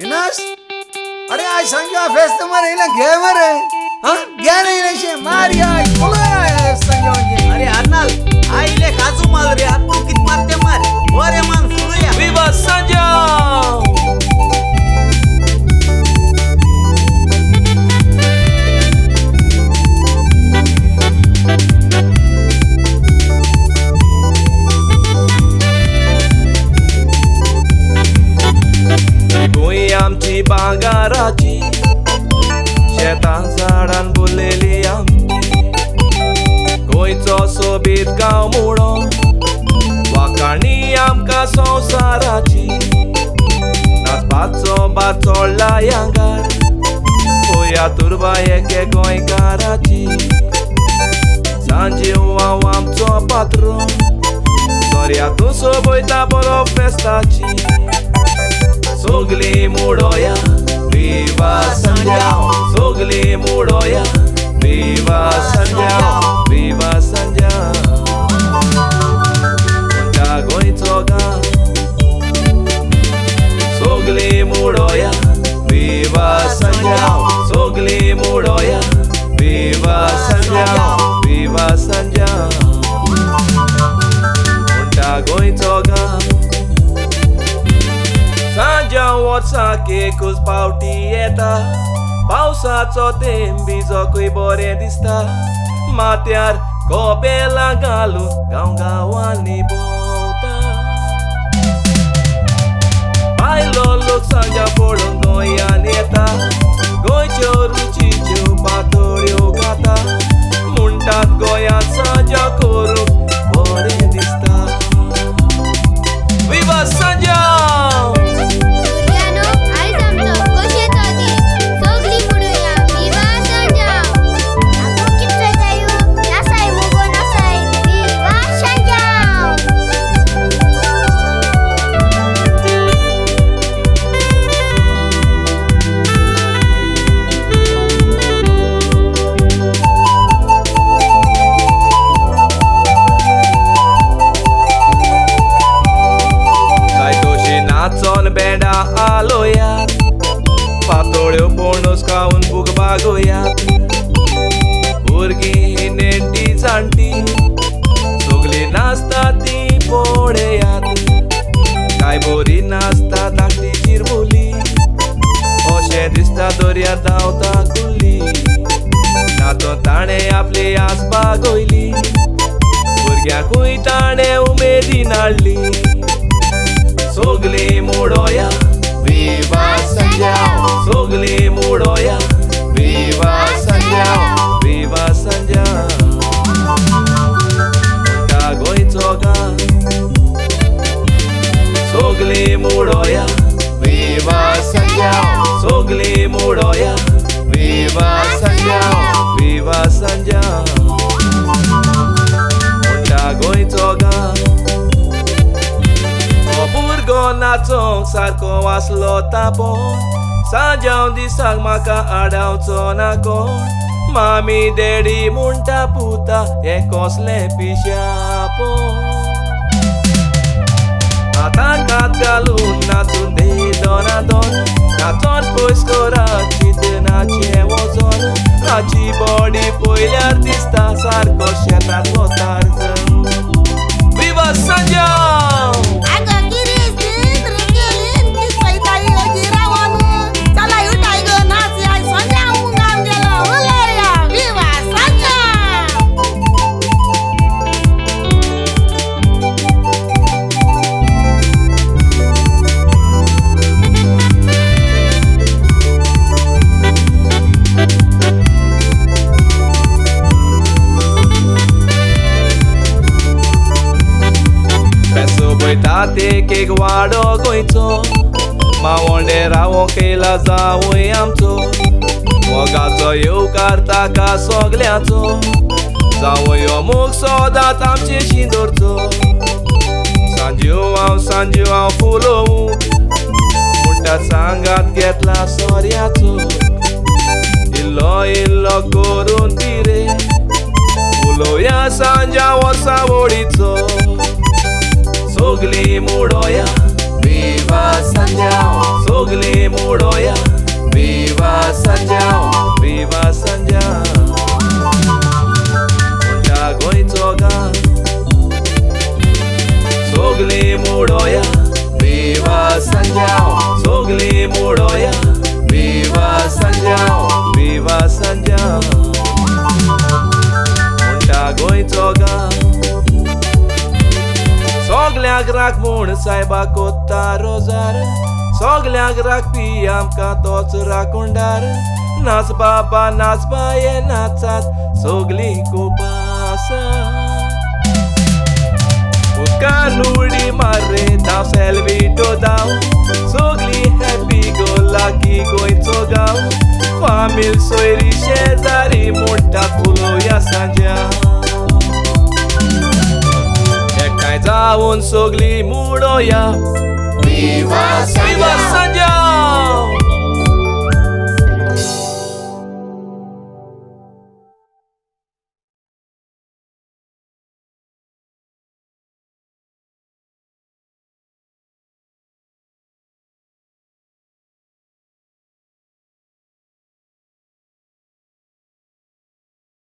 इनास, अरे आज सांज्या फेस्त मरे इला घे मरे. हा घे रे इलेशे मार या फुलोया सांज्या. अरे अर्नाल आईले काजू माल रे, आतू कित मारते मार बरे मान फुलोया. विवा सांज्या. आमची बांगाराची शेतां झाडान बुरलेली आमची, गोंयचो सोबीत गांव म्हणून वाखाणी आमकां संवसाराची. नाचपाचो भार चोडला ह्यांगार, पळया तुरबा एके गोंयकाराची. सांजे हांव आमचो पात्रोन, सोऱ्या तूं सोबयता बरो फेस्ताची. सोगली मुडोया विवा सांज्यांव, सोगली मुडोया विवा सांज्यांव, विवा सांज्यांव म्हणटा गोंयचो गांव. सोगली मुडोया विवा सांज्यांव, सोगली मुडोया विवा सांज्यांव, विवा सांज्यांव म्हणटा गोंयचो गांव. सांज्यांव वर्साक एकूच पावटी येता, पावसाचो तेंब बिजोकूय बरें दिसता. माथ्यार कोपेलां घालून गांव गांवांनी भोंवता. भायलो लोक सांज्यांव पळोवन गोंयान येता, गोंयच्यो रुचीच्यो पातोळ्यो खाता. म्हणटात गोंयांत सांज्यांव करूंक बरें दिसता. विवा सांज्यांव. नाचोन बेंडा आलोयात, पातोळ्यो पणस खावन भूक भागोयात. भुरगीं नेणटी जाणटी सगलीं नाचता ती पळयात. काय बरी नाचता धाकटी चिरमुली, अशें दिसता दर्या धांवता कुल्ली. नाचोन ताणें आपली आस भागयली, भुरग्यांकूय ताणें उमेदीन हाडली. सोगली मुडोया विवा सांज्यांव, सोगली मुडोया विवा सांज्यांव, विवा सांज्यांव म्हणटा गोंयचो गांव. सोगली मुडोया विवा सांज्यांव, सोगली मुडोया विवा सांज्यांव, विवा सांज्यांव म्हणटा गोंयचो गांव. भुरगो नाचोंक सारको आसलो तापोन, सांज्यांव दिसाक म्हाका आडावचो ना कोण. मामी डॅडी म्हणटा पुता हें कसलें पिशापोन. आतां कात घालून नाचून दे दोना दोन, नाचोन पयस करात चिंतनाचें वचोन. हाची बॉडी पळयल्यार दिसता सारको शेतांतलो तारजन. विवा सांज्यांव. एक एक वाडो गोंयचो, मावोंडे रावोंक येयला जावूय आमचो. मोगाचो येवकार ताका सगल्यांचो, जावूय हो मोग सदांच आमचे शिंदोरचो. सांज्यो हांव सांज्यो हांव फुलोवूं म्हणटा सांगात घेतला सोऱ्याचो. इल्लो इल्लो करून ती रे उलोवया सांज्या वर्सा वडीचो. सोगली मुडोया विवा विवा सांजाव सोगली मोडोया विवा सांजाव विवा सांजाव म्हणटा गोंयचो गांव सोगली मोडोया विवा सांजाव सोगली मोडोया विवा सांजाव विवा सांजाव म्हणटा गोंयचो गांव सगल्यांक राख म्हूण सायबा कोत्ता रोजार सगल्यांक राखपी आमकां तोच राखणदार नाच बाबा नाच बाये नाचात सगलीं कुपासात उदकान उडी मार रे धांव सेल्विटो धांव सगलीं हॅपी गो लागी गोंयचो गांव फामील सोयरी शेजारी म्हणटात उलोवया सांज्या एकठांय जावन सगलीं मुडोया